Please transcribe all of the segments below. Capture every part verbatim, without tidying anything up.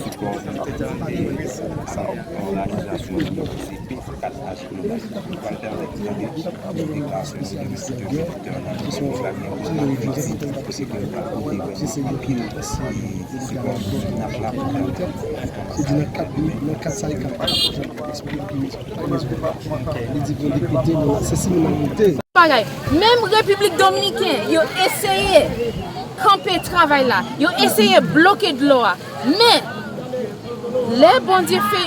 sipò, sa òganizasyon ki se P kat H Global. Pral pèmèt tande deklarasyon de Mister Victor nan ki sa gen pou l ap fè, se ke l pral pote vrèman anpil sipò. N ap la pou tande. Se di nan kat minit, nan kat sa e kat minit, eksplike. Li di bon, li kote, bon, se si nou monte. Bagay. Menm Repiblik Dominiken, yo eseye kanpe travay la, yo eseye bloke dlo a. Men, lè Bondye fè,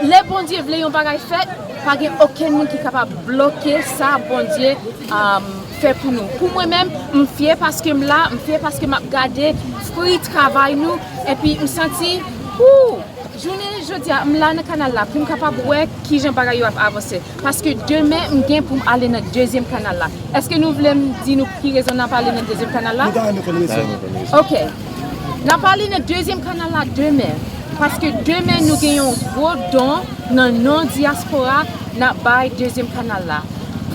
lè Bondye vle yon bagay fèt, pa gen okenn moun ki kapab bloke sa Bondye um, fè pou nou. Pou mwen menm, m fye paske m la, m fye paske m ap gade fwi travay nou, epi m santi, ou, jounen jodi a, m la nan kanal la pou m kapab wè kijan bagay yo ap avanse. Paske demen, m gen pou m ale nan dezyèm kanal la. Èske nou vle m di nou ki rezon n ap ale nan dezyèm kanal la? Nou ta renmen konn rezon. Ok. N ap ale nan dezyèm kanal la demen. Paske demen, nou gen yon gwo don nan non dyaspora, n ap bay dezyèm kanal la.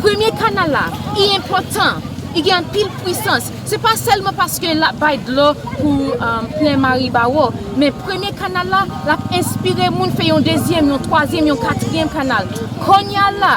Premye kanal la, li enpòtan. Li gen anpil pwisans. Se pa sèlman paske l ap bay dlo pou, um, plen Maribawo, men premye kanal la, l ap enspire moun fè yon dezyèm, yon twazyèm, yon katriyèm kanal. Kounye a la,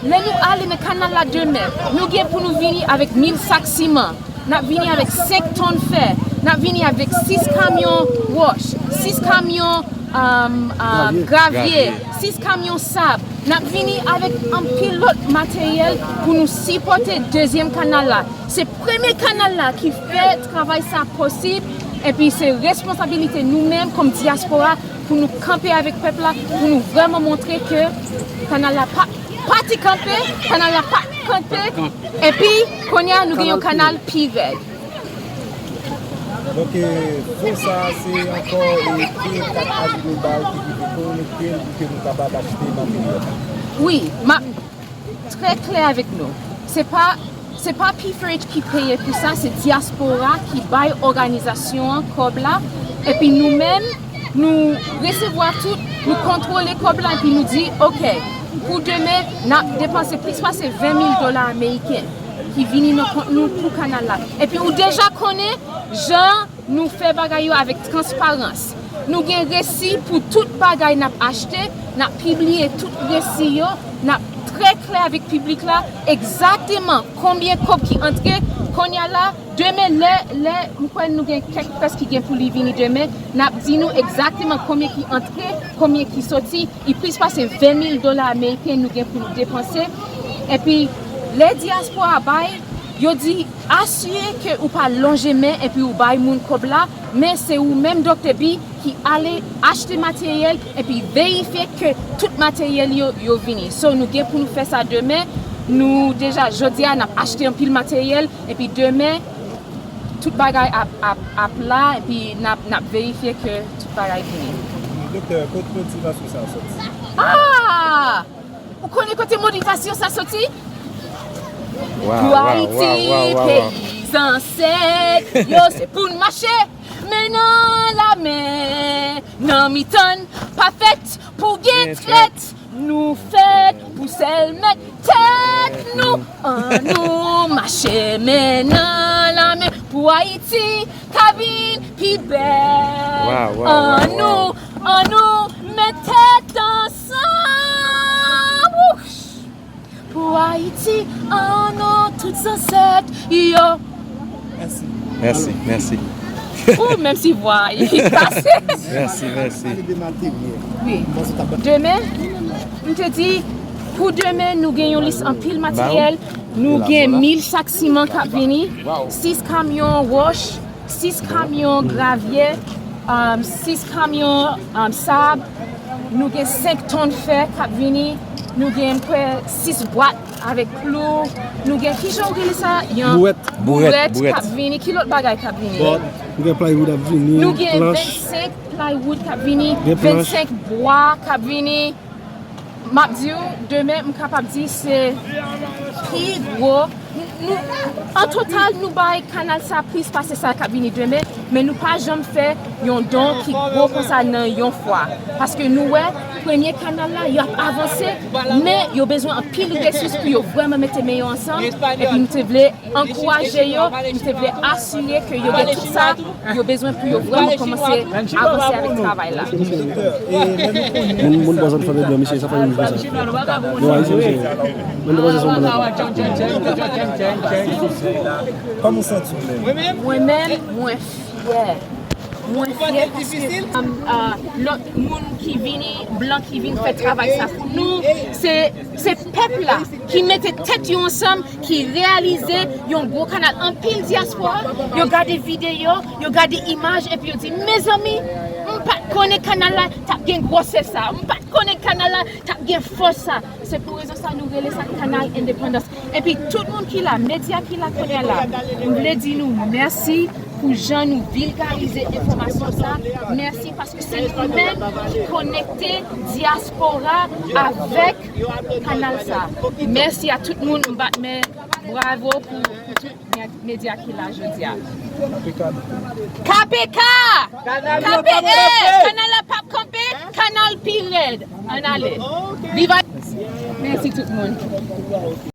lè nou ale nan kanal la demen, nou gen pou nou vini avèk mil sak siman, n ap vini avèk senk tòn fè, n ap vini avèk sis kamyon wòch, sis kamyon, um, uh, gravye, sis kamyon sab. N ap vini avèk anpil lòt materyèl pou nou sipòte dezyèm kanal la. Se premye kanal la ki fè travay sa posib, epi se responsabilite nou menm kòm dyaspora pou nou kanpe avèk pèp la, pou nou vrèman montre ke kanal la pa, pa t kanpe, kanal la pa kanpe, epi kounye a nou gen yon kanal pi rèd. Donk, eh, fon sa a, se ankò, eh, P kat H Global ki rive konekte l pou ke nou kapab achte materyèl la. Wi, m ap trè klè avèk nou. Se pa, se pa P four H ki peye pou sa, se dyaspora ki bay òganizasyon an kòb la. Epi nou menm, nou resevwa tout, nou kontwole kòb la, epi nou di, "Oke, pou demen, n ap depanse plis pase ven mil dola ameriken ki vini nan kont nou pou kanal la." Epi ou deja konnen jan nou fè bagay yo avèk transparans. Nou gen resi pou tout bagay n ap achte, n ap pibliye tout resi yo, n ap trè klè avèk piblik la, egzakteman konbyen kòb ki antre. Kounye a la, demen, lè, lè, m kwè nou gen kèk près ki gen pou li vini demen, n ap di nou egzakteman konbyen ki antre, konbyen ki soti, li plis pase ven mil dola ameriken nou gen pou nou depanse. Epi, lè dyaspora bay, yo di, asire ke ou pa lonje men epi ou bay moun kòb la, men se ou menm, Doktè Bi, ki ale achte materyèl epi verifye ke tout materyèl yo, yo vini. So, nou gen pou nou fè sa demen. Nou deja, jodi a, n ap achte anpil materyèl, epi demen, tout bagay ap, ap, ap la, epi n ap, n ap verifye ke tout bagay vini. Doktè, kot motivasyon sa a soti? Ah! Ou konnen kote motivasyon sa soti? Pou Ayiti, peyi zansèt yo, se pou n mache men nan lamen, nan mitan n pa fèt pou gen trèt. Nou fèt pou sèl mèt tèt nou. Annou mache men nan lamen pou Ayiti ka vin pi bèl. Annou, annou met tèt ansanm. Pou Ayiti, annou tout zansèt yo. Mèsi. Mèsi, mèsi. Ou, menm si vwa a kase. Mèsi, mèsi. Wi. Demen, m te di, pou demen, nou gen yon lis anpil materyèl. Nou gen mil sak siman k ap vini, sis kamyon wòch, sis kamyon gravye, um, sis kamyon, um, sab, nou gen senk tòn fè k ap vini, nou gen, m kwè, sis bwat avèk klou, nou gen, kijan w rele sa? Yon bourèt. Bourèt k ap vini. Ki lòt bagay k ap vini? Nou gen plywood ap vini, nou gen vennsenk plywood k ap vini, vennsenk bwa k ap vini. M ap di w, demen, m kapab di se pi gwo. Nou, an total, nou bay kanal sa plis pase sa k ap vini demen, men nou pa janm fè yon don ki gwo konsa nan yon fwa. Paske nou wè, premye kanal la, y ap avanse, men yo bezwen anpil resous pou yo vrèman mete men yo ansanm, epi nou te vle ankouraje yo, m te vle asire ke yo gen tout sa yo bezwen pou yo vrèman kòmanse avanse avèk travay la. Moun, moun bò zòn fè bèbè, misye, sa fè yon jou konsa. Yon ayisyen, misye. Moun bò zòn fè bèbè. Kòman w santi w menm? Mwen menm, mwen fyè. Mwen fyè paske, um, uh, lòt moun ki vini, blan ki vin fè travay sa pou nou, se, se pèp la ki mete tèt yo ansanm, ki reyalize yon gwo kanal. Anpil dyaspora, yo gade videyo, yo gade imaj, epi yo di, "Mezanmi, m pa t konnen kanal la t ap gen gwosè sa, m pa t konnen kanal la t ap gen fòs sa." Se pou rezon sa nou rele sa kanal endepandans. Epi tout moun ki la, medya ki la kounye a la, m vle di nou mèsi pou jan nou vilgarize enfòmasyon sa. Mèsi paske se nou menm ki konekte dyaspora avèk kanal sa. Mèsi a tout moun, m bat men bravo pou, pou tout medya ki la jodi a. K P K! K P K! Kanal la p ap kanpe, kanal pi rèd. Ann ale. Viva! Mèsi tout moun.